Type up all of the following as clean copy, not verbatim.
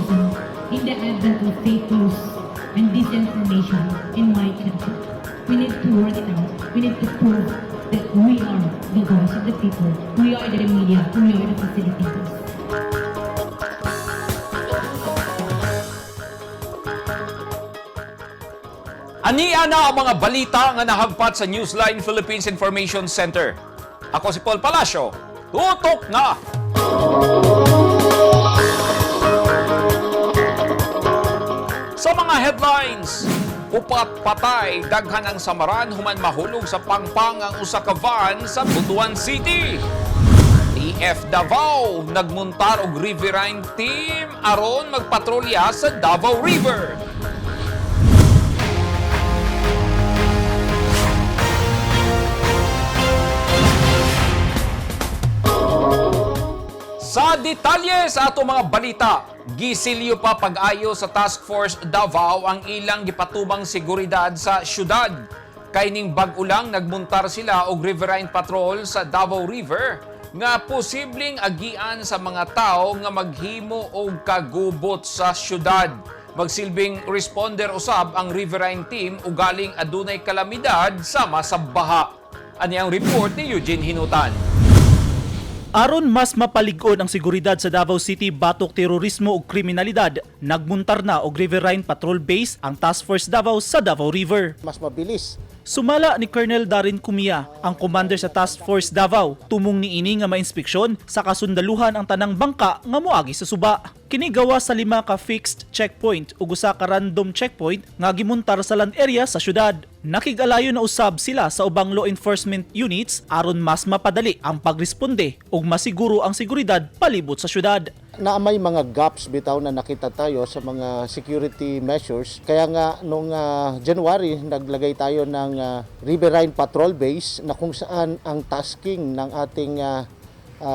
journalism in the advent of fake news and disinformation in my country. We need to work it out. We need to prove that we are the voice of the people. We are the media. We are the facilitators. Ania na ang mga balita nga nahagpat sa Newsline Philippines Information Center. Ako si Paul Palacio. Tutok na! Sa mga headlines, upat patay, daghan ang samaran human mahulog sa pangpang ang usa ka van sa Butuan City. TF Davao nagmuntar og riverine team aron magpatrolya sa Davao River. Sa detalye sa ato mga balita, gisilyo pa pag-ayo sa Task Force Davao ang ilang gipatubang seguridad sa syudad. Kay ning bag-o lang nagmuntar sila og riverine patrol sa Davao River nga posibleng agian sa mga tao nga maghimo og kagubot sa syudad. Magsilbing responder usab ang riverine team ugaling adunay kalamidad sama sa baha. Ani ang report ni Eugene Hinutan. Aron mas mapalig-on ang seguridad sa Davao City batok terorismo ug kriminalidad, nagmuntar na og Riverine Patrol Base ang Task Force Davao sa Davao River. Mas mabilis. Sumala ni Colonel Darin Kumia, ang commander sa Task Force Davao, tumong niini nga mainspeksyon sa kasundaluhan ang tanang bangka nga moagi sa suba. Kini gawa sa lima ka fixed checkpoint ug usa ka random checkpoint nga gimuntar sa land area sa syudad. Nakig-alayo na usab sila sa ubang law enforcement units aron mas mapadali ang pagresponde ug masiguro ang seguridad palibot sa syudad. Na may mga gaps bitaw na nakita tayo sa mga security measures. Kaya nga nung January, naglagay tayo ng Riverine Patrol Base na kung saan ang tasking ng ating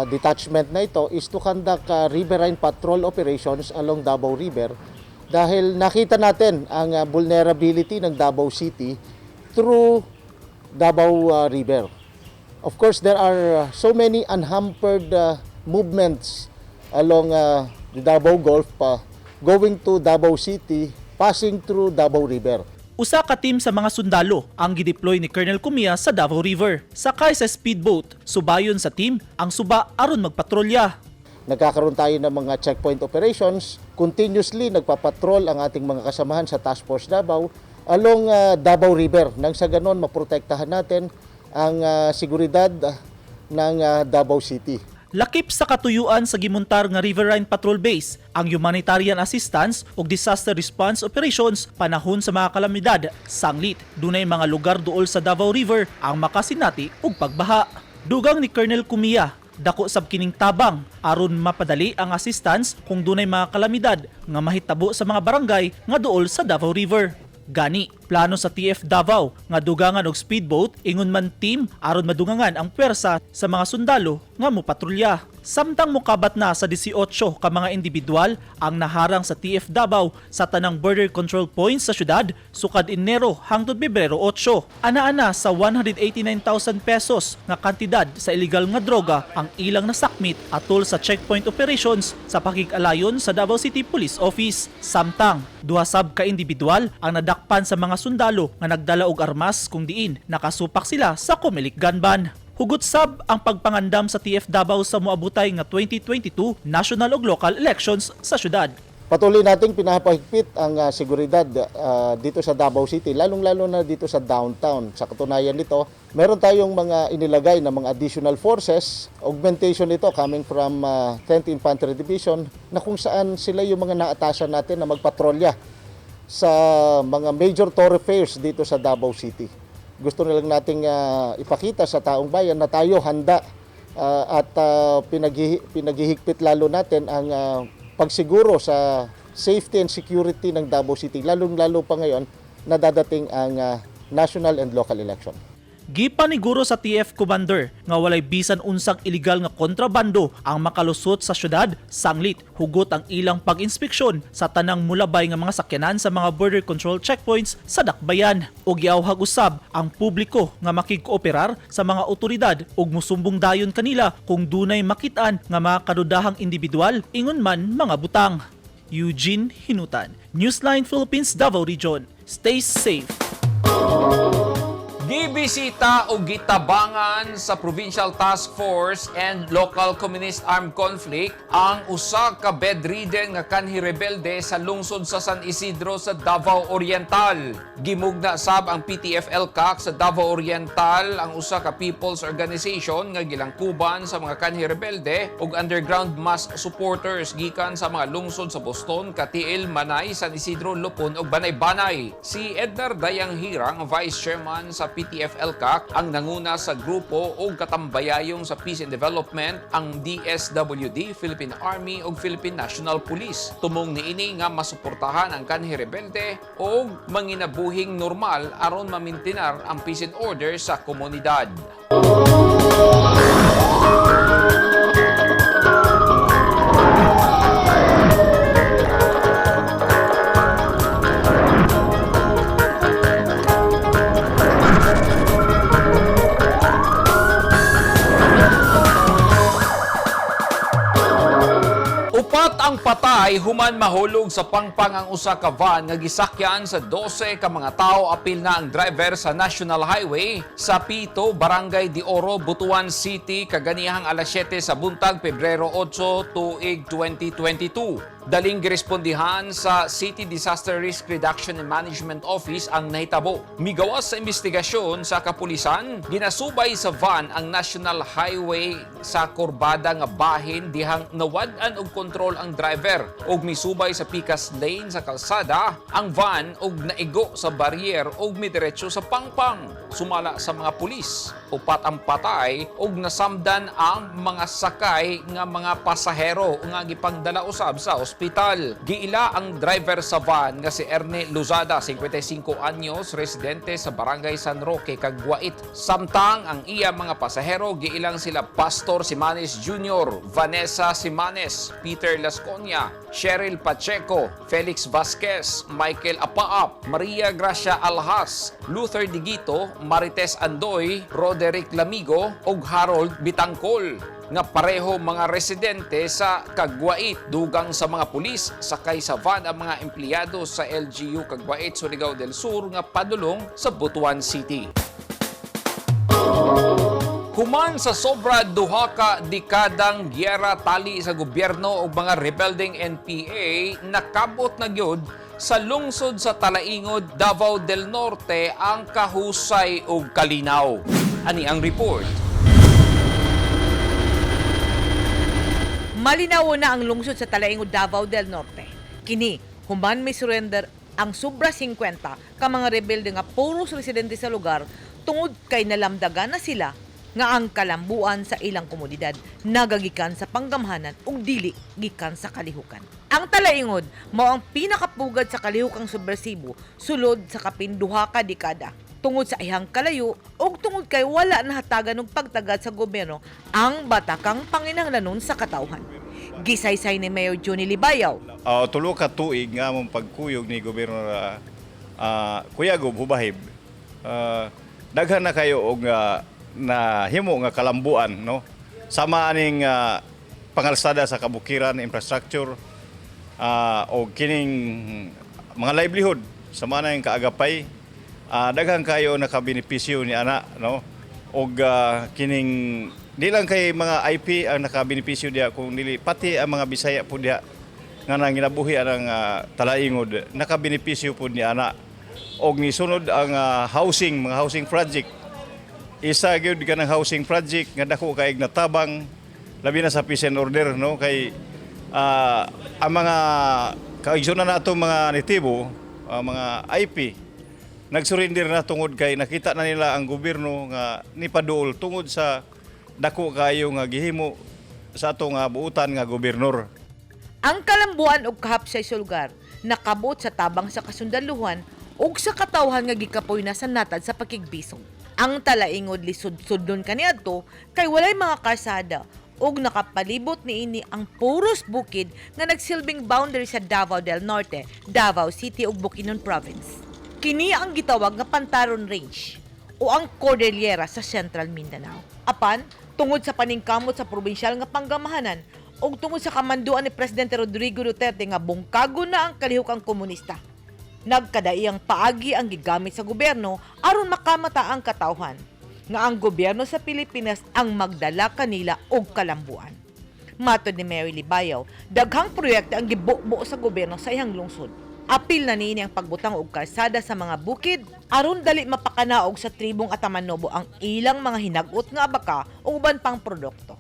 detachment na ito is to conduct riverine patrol operations along Davao River dahil nakita natin ang vulnerability ng Davao City through Davao River. Of course, there are so many unhampered movements along the Davao Gulf pa, going to Davao City, passing through Davao River. Usa ka team sa mga sundalo ang gideploy ni Colonel Kumia sa Davao River. Sakay sa speedboat, subayon sa team ang suba aron magpatrolya. Nagkakaroon tayo ng mga checkpoint operations. Continuously, nagpapatrol ang ating mga kasamahan sa Task Force Davao along Davao River. Nang sa ganon, maprotektahan natin ang seguridad ng Davao City. Lakip sa katuyuan sa gimuntar nga Riverine Patrol Base ang humanitarian assistance ug disaster response operations panahon sa mga kalamidad. Sanglit, dunay mga lugar duol sa Davao River ang makasinati og pagbaha. Dugang ni Colonel Kumia, dako sab kining tabang aron mapadali ang assistance kung dunay mga kalamidad nga mahitabo sa mga barangay nga duol sa Davao River. Gani, plano sa TF Davao nga dugangan og speedboat ingon man team aron madugangan ang pwersa sa mga sundalo nga mopatrolya. Samtang mokabat na sa 18 ka mga individual ang naharang sa TF Davao sa tanang border control points sa syudad sukad Enero hangtod Pebrero 8. Ana-ana sa 189,000 pesos nga kantidad sa illegal nga droga ang ilang nasakmit atol sa checkpoint operations sa pakig-alayon sa Davao City Police Office. Samtang duha sab ka individual ang nadakpan sa mga sundalo nga nagdala og armas kung diin nakasupak sila sa Comelec gun ban. Hugot sab ang pagpangandam sa TF Davao sa moabutay nga 2022 national ug local elections sa syudad. Patuloy nating pinapahigpit ang seguridad dito sa Davao City, lalong-lalo na dito sa downtown. Sa katunayan nito, meron tayong mga inilagay na mga additional forces. Augmentation ito coming from 10th Infantry Division na kung saan sila yung mga naatasan natin na magpatrolya sa mga major thoroughfares dito sa Davao City. Gusto na lang nating ipakita sa taong bayan na tayo handa at pinaghihigpit lalo natin ang pagsiguro sa safety and security ng Davao City, lalong-lalo pa ngayon na dadating ang national and local election. Gipaniguro sa TF Commander nga walay bisan unsang illegal nga kontrabando ang makalusot sa syudad sanglit hugot ang ilang pag-inspeksyon sa tanang mulabay nga mga sakyanan sa mga border control checkpoints sa Dakbayan. Ug giawhag usab ang publiko nga makigkooperar sa mga otoridad ug musumbong dayon kanila kung dunay makit-an nga mga kadudahang individual ingon man mga butang. Eugene Hinutan, Newsline Philippines, Davao Region. Stay safe. Gibisita o gitabangan sa Provincial Task Force and Local Communist Armed Conflict ang usa ka bedridden nga kanhi rebelde sa lungsod sa San Isidro sa Davao Oriental. Gimugna sab ang PTF-ELCAC sa Davao Oriental ang usa ka people's organization nga gilangkuban sa mga kanhi rebelde ug underground mass supporters gikan sa mga lungsod sa Boston, Cateel, Manay, San Isidro, Lupon ug Banay-Banay. Si Edgar Dayanghirang, Vice Chairman sa PTF-ELCAC, ang nanguna sa grupo og katambayayong sa Peace and Development ang DSWD, Philippine Army ug Philippine National Police. Tumong niini nga masuportahan ang kanhi rebelde og manginabuhing normal aron mamintinar ang peace and order sa komunidad. Upat ang patay human mahulog sa pangpang ang usa ka van nga gisakyan sa 12 ka mga tawo, apil na ang driver, sa National Highway sa Pito, Barangay de Oro, Butuan City kaganihang alas 7 sa buntag, Pebrero 8, tuig 2022. Daling girespondihan sa City Disaster Risk Reduction and Management Office ang nahitabo. Migawas sa investigasyon sa kapulisan, ginasubay sa van ang National Highway sa kurbada nga bahin dihang nawad-an og kontrol ang driver ug misubay sa pikas lane sa kalsada ang van ug naigo sa barrier ug midiretso sa pangpang. Sumala sa mga pulis, upat ang patay ug nasamdan ang mga sakay nga mga pasahero nga gipangdala usab sa ospital. Giila ang driver sa van nga si Erne Luzada, 55 anyos, residente sa Barangay San Roque, Cagwait. Samtang ang iya mga pasahero giilang sila Pastor Simanes Jr., Vanessa Simanes, Peter Lasconia, Cheryl Pacheco, Felix Vasquez, Michael Apaap, Maria Gracia Alhas, Luther Digito, Marites Andoy, Roderick Lamigo ug Harold Bitangkol nga pareho mga residente sa Cagwait. Dugang sa mga pulis, sakay sa van ang mga empleyado sa LGU Cagwait, Surigao del Sur nga padulong sa Butuan City. Human sa sobra 2 ka dekadang giyera tali sa gobyerno ug mga rebeldeng NPA, nakabot na gyud sa lungsod sa Talaingod, Davao del Norte ang kahusay ug kalinaw. Ani ang report. Malinaw na ang lungsod sa Talaingod, Davao del Norte. Kini, human may surrender ang sobra 50 ka mga rebelde nga puros residente sa lugar tungod kay nalamdagan na sila nga ang kalambuan sa ilang komunidad nagagikan sa panggamhanan ug dili gikan sa kalihukan. Ang Talaingod mao ang pinakapugad sa kalihukang subversibo sulod sa kapin 2 ka dekada tungod sa ihang kalayo ug tungod kay wala nahatagan og pagtagad sa gobyerno ang batakang panginahanglanon sa katawhan. Gisaysay ni Mayor Johnny Libayaw. 3 ka tuig nga among pagkuyog ni Gobernador Kuya Gob Hubahib. Daghan na kayo og nahimo nga kalambuan, no. Sama aning pangalsada sa kabukiran, infrastructure og kining mga livelihood sama na yung kaagapay. Daghan kayo nakabenepisyo ni ana, no, og kining di lang kay mga IP ang nakabenepisyo diha kung dili pati ang mga Bisaya po diha nga nanginabuhi ang Talaingod nakabenepisyo pud ni ana. Og nisunod ang housing, mga housing project. Isa gyud kanang housing project nga dako kay natabang labi na sa peace and order, no, kay ang mga kaigsunan nato mga nitibo, ang mga IP, nagsurrender na tungod kay nakita na nila ang gobyerno nga nipaduol tungod sa dako kayo nga gihimo sa ato nga buutan nga gobernador. Ang kalambuan og kahapsay sa lugar nakabot sa tabang sa kasundaluhan ug sa katawhan nga gikapoy na sa natad sa pakigbisog. Ang Talaingod lisod-sudlon kaniadto kay walay mga karsada ug nakapalibot niini ang puros bukid nga nagsilbing boundary sa Davao del Norte, Davao City ug Bukidnon Province. Kini ang gitawag nga Pantaron Range o ang Cordillera sa Central Mindanao. Apan, tungod sa paningkamot sa probinsyal nga panggamahanan ug tungod sa kamanduan ni Presidente Rodrigo Duterte nga bungkago na ang kalihokang komunista. Nagkadaiyang paagi ang gigamit sa gobyerno aron makamata ang katawhan nga ang gobyerno sa Pilipinas ang magdala kanila og kalambuan. Matod ni Mary Libayaw, daghang proyekto ang gibubo sa gobyerno sa iyang lungsod. Apil na niini ang pagbutang og kalsada sa mga bukid aron dali mapakanaog sa tribong Atamanobo ang ilang mga hinagot nga abaka ug uban pang produkto.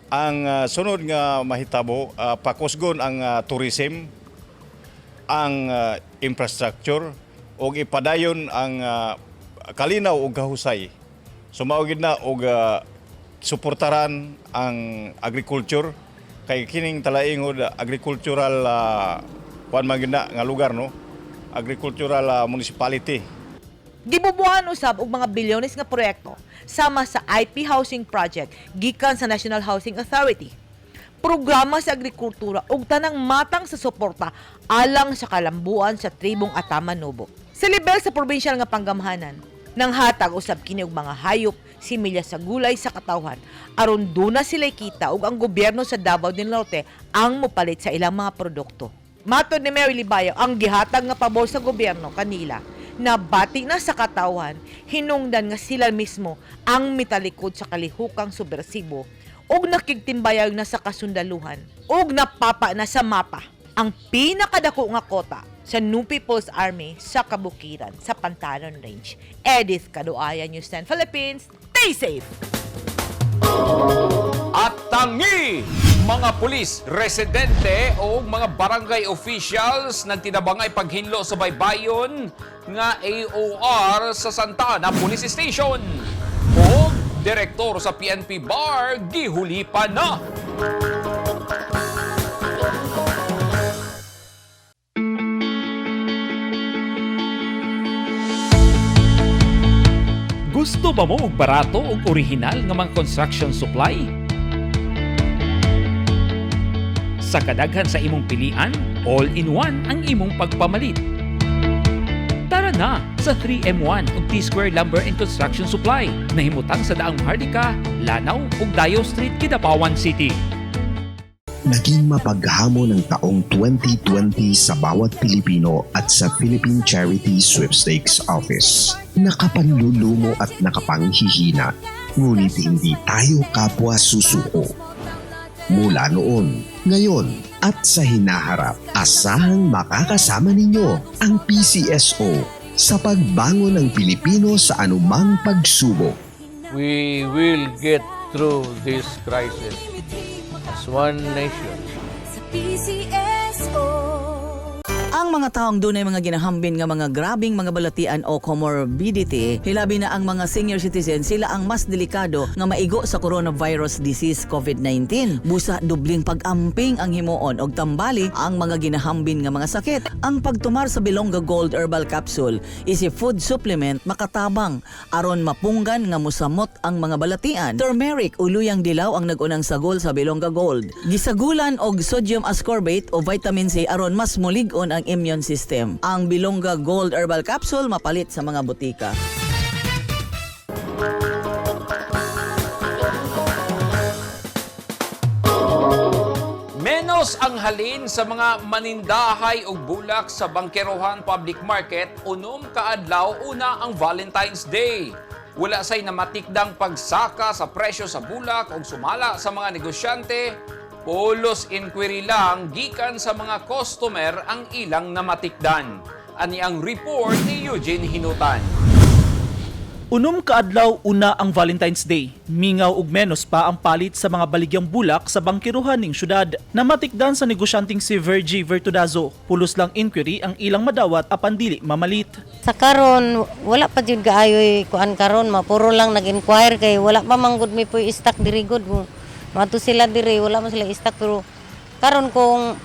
Ang sunod nga mahitabo, pakusgon ang tourism, ang infrastructure ug ipadayon ang kalinaw ug kahusay. So mao gid na og suportaran ang agriculture kay kining Talaingod agricultural kuan man gyud na nga lugar, no, agricultural municipality. Gibubuhan usab og mga bilyones nga proyekto sama sa IP Housing Project gikan sa National Housing Authority. Programa sa agrikultura ug tanang matang sa suporta alang sa kalambuan sa tribong Atamanobo. Sa lebel sa probinsyal nga panggamhanan, nanghatag usab kini og mga hayop, similya sa gulay sa katawhan aron duna sila'y kita ug ang gobyerno sa Davao del Norte ang mopalit sa ilang mga produkto. Matod ni Mary Libayo, ang gihatag nga pabor sa gobyerno kanila nabati na sa katawhan, hinungdan nga sila mismo ang mitalikod sa kalihukang subversibo ug nakigtimbayag na sa kasundaluhan ug napapa na sa mapa ang pinakadako nga kota sa New People's Army sa kabukiran sa Pantanon Range. Edith Kaduaya, News 10 Philippines. Stay safe! At tangi mga pulis, residente o mga barangay officials nagtinabangay paghinlo sa baybayon nga AOR sa Santa Ana Police Station. O direktor sa PNP Bar gihuli pa na. Gusto ba mo og barato og orihinal nga mga construction supply? Sa kadaghan sa imong pilian, all-in-one ang imong pagpamalit. Tara na sa 3M1 ug T-Square Lumber and Construction Supply na himutang sa Daang Maharlika, Lanao ug Dayo Street, Kidapawan City. Naging mapaghamon ang taong 2020 sa bawat Pilipino at sa Philippine Charity Sweepstakes Office. Nakapanlulumo at nakapanghihina, ngunit hindi tayo kapwa susuko. Mula noon, ngayon at sa hinaharap, asahang makakasama ninyo ang PCSO sa pagbangon ng Pilipino sa anumang pagsubok. We will get through this crisis as one nation. Sa PCSO. Ang mga taong dunay mga ginahambin nga mga grabing mga balatian o comorbidity, hilabi na ang mga senior citizen, sila ang mas delikado nga maigo sa coronavirus disease COVID-19. Busa dubling pag-amping ang himuon og tambali ang mga ginahambin nga mga sakit. Ang pagtumar sa Bilongga Gold Herbal Capsule is a food supplement makatabang aron mapunggan nga musamot ang mga balatian. Turmeric o luyang dilaw ang nagunang sagol sa Bilongga Gold. Gisagulan og sodium ascorbate o vitamin C aron mas mulig-on ang immune system. Ang Bilongga Gold Herbal Capsule mapalit sa mga botika. Menos ang halin sa mga manindahay og bulak sa Bangkerohan Public Market unom kaadlaw una ang Valentine's Day. Wala say namatikdang pagsaka sa presyo sa bulak og sumala sa mga negosyante. Pulos inquiry lang gikan sa mga customer ang ilang namatikdan. Ani ang report ni Eugene Hinutan. Unom kaadlaw una ang Valentine's Day. Mingaw ug menos pa ang palit sa mga baligyang bulak sa bangkiruhan ning syudad. Namatikdan sa negosyanteng si Virgie Vertudazo. Pulos lang inquiry ang ilang madawat apan dili mamalit. Sa karon wala pa jud kaayoy kuan karon, mapuro lang nag-inquire kay wala pa man gud mi puy stock diri gud. Mato sila diri wala man sila stock, pero karon kung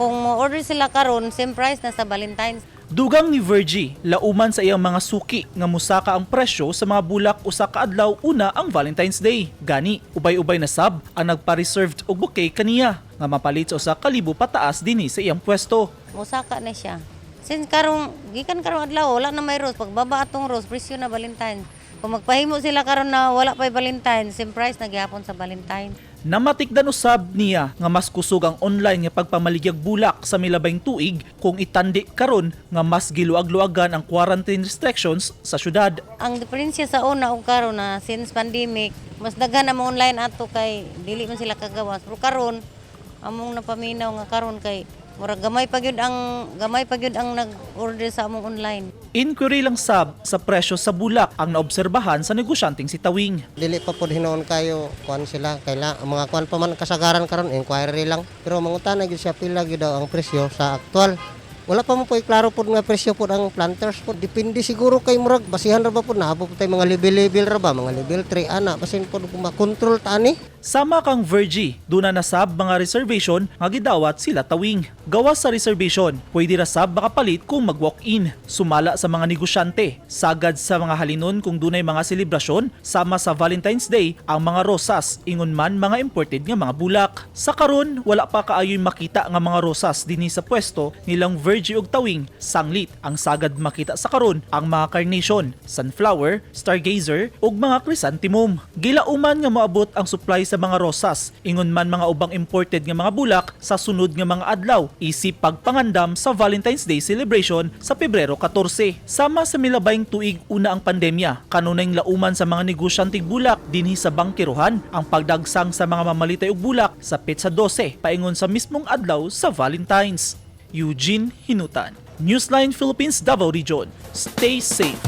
mo order sila karon, same price na sa Valentine's. Dugang ni Virgie, lauman sa iyang mga suki nga musaka ang presyo sa mga bulak usa ka adlaw una ang Valentine's Day. Gani, ubay-ubay na sab ang nagpa-reserved og bouquet kaniya nga mapalit sa 1,000 pataas dinhi sa iyang pwesto. Mosaka na siya. Since karong gikan karong adlaw wala na may rose, pagbaba atong rose presyo na Valentine. Kung magpahimo sila karon na wala pay Valentine, same price na gihapon sa Valentine. Namatikdan usab niya nga mas kusog ang online nga pagpamaligyag bulak sa milabayng tuig kung itandi karon nga mas giluag-luagan ang quarantine restrictions sa syudad. Ang diferensya sa una ug karon na since pandemic, mas daghan ang mga online ato kay dili man sila kagawas. Pero karon among napaminaw nga karon kay murag gamay pa gyud ang nag-order sa among online. Inquiry lang sab sa presyo sa bulak ang naobserbahan sa negosyanteng si Tawing. Dili pa pud hinuon kayo kuan sila kaila ang mga kuan pa man kasagaran karon inquiry lang pero mangutana gyud siya pila gyud daw ang presyo sa aktual. Wala pa mo po klaro pud nga presyo pud ang planters pud, depende siguro kay murag basihan ra ba pud naabo pud tay mga level-level ra ba, mga level 3 ana, basin pud kung makontrol ta ani. Sama kang Virgie, duna na sab mga reservation nga gidawat sila Tawing. Gawas sa reservation, pwede ra sab makapalit kung mag-walk-in. Sumala sa mga negosyante, sagad sa mga halinon kung dunay mga selebrasyon, sama sa Valentine's Day, ang mga rosas, ingon man mga imported nga mga bulak. Sa karon, wala pa kaayoy makita nga mga rosas dinhi sa pwesto nilang Virgie ug Tawing. Sanglit, ang sagad makita sa karon ang mga carnation, sunflower, stargazer ug mga chrysanthemum. Gilauman nga moabot ang supply sa mga rosas, ingon man mga ubang imported nga mga bulak sa sunod nga mga adlaw, isip pagpangandam sa Valentine's Day celebration sa Pebrero 14. Sama sa milabayng tuig una ang pandemya, kanunayng lauman sa mga negosyanteng bulak dinhi sa bangkerohan ang pagdagsang sa mga mamalitay og bulak sa petsa 12 paingon sa mismong adlaw sa Valentine's. Eugene Hinutan, Newsline Philippines, Davao Region. Stay safe.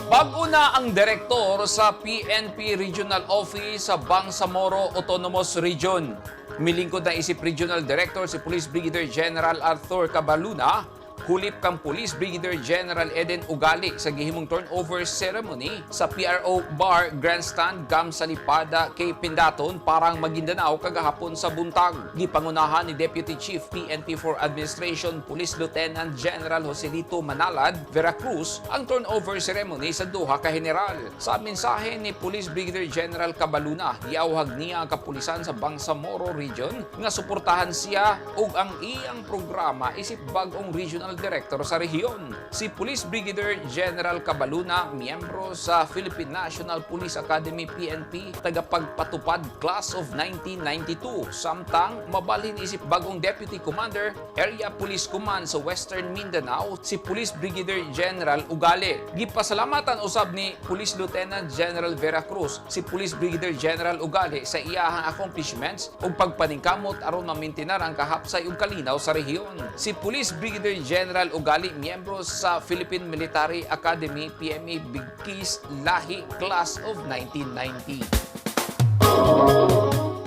Bago na ang direktor sa PNP Regional Office sa Bangsamoro Autonomous Region. Milingkod na isip Regional Director si Police Brigadier General Arthur Cabaluna, hulip kang Police Brigadier General Eden Ugali sa gihimong turnover ceremony sa PRO Bar Grandstand Gam Salipada kay Pindaton, Parang, Maguindanao kagahapon sa buntag. Gipangunahan ni Deputy Chief PNP for Administration Police Lieutenant General Joselito Manalad Veracruz ang turnover ceremony sa duha ka general. Sa mensahe ni Police Brigadier General Cabaluna, giawhag niya ang kapulisan sa Bangsamoro Region nga suportahan siya ug ang iyang programa isip bag-ong regional director sa rehiyon. Si Police Brigadier General Cabaluna, miyembro sa Philippine National Police Academy PNP, tagapagpatupad Class of 1992. Samtang mabalhin isip bagong Deputy Commander, Area Police Command sa Western Mindanao, si Police Brigadier General Ugale. Gipasalamatan usab ni Police Lieutenant General Veracruz si Police Brigadier General Ugale sa iyahang accomplishments ug pagpaningkamot aron mamintinar ang kahapsay ug kalinaw sa rehiyon. Si Police Brigadier General Ugali, miyembro sa Philippine Military Academy PMA Bigkis Lahi Class of 1990.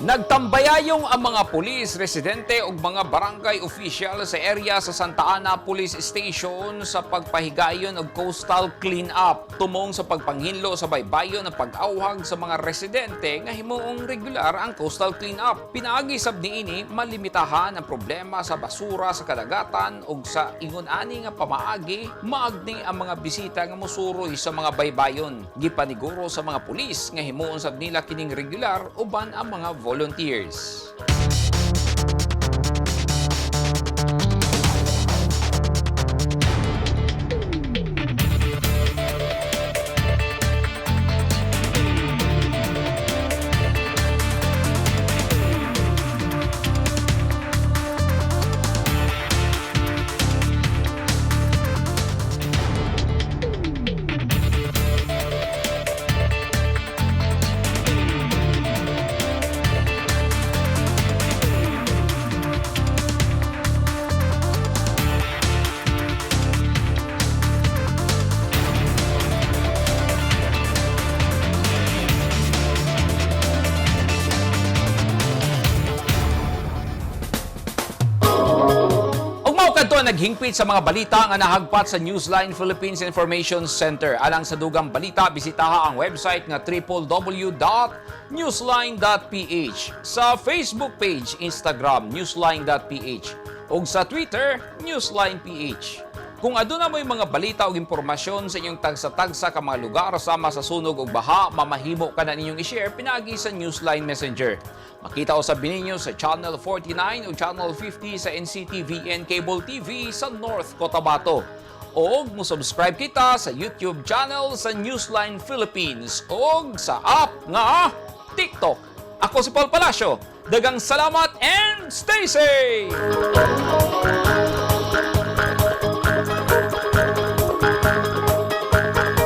Nagtambayayong ang mga pulis, residente ug mga barangay official sa area sa Santa Ana Police Station sa pagpahigayon og coastal clean-up. Tumong sa pagpanghinlo sa baybayon ang pag-awhag sa mga residente nga himuong regular ang coastal clean-up. Pinaagi sab niini malimitahan ang problema sa basura sa kadagatan ug sa ingon ani nga pamaagi maagni ang mga bisita nga mosuroy sa mga baybayon. Gipaniguro sa mga pulis nga himuon sab nila kining regular uban ang mga volunteers. Ug mao kadto ang naghingpit sa mga balita nga nahagpat sa Newsline Philippines Information Center. Alang sa dugang balita, bisitaha ang website nga www.newsline.ph, sa Facebook page, Instagram, newsline.ph ug sa Twitter, newsline.ph. Kung aduna mo'y mga balita o impormasyon sa inyong tagsa-tagsa ka mga lugar sama sa sunog o baha, mamahimo ka na ninyong i-share pinagi sa Newsline Messenger. Makita usab ninyo sa Channel 49 o Channel 50 sa NCTVN Cable TV sa North Cotabato. O mo-subscribe kita sa YouTube channel sa Newsline Philippines o sa app nga TikTok. Ako si Paul Palacio. Daghang salamat and stay safe!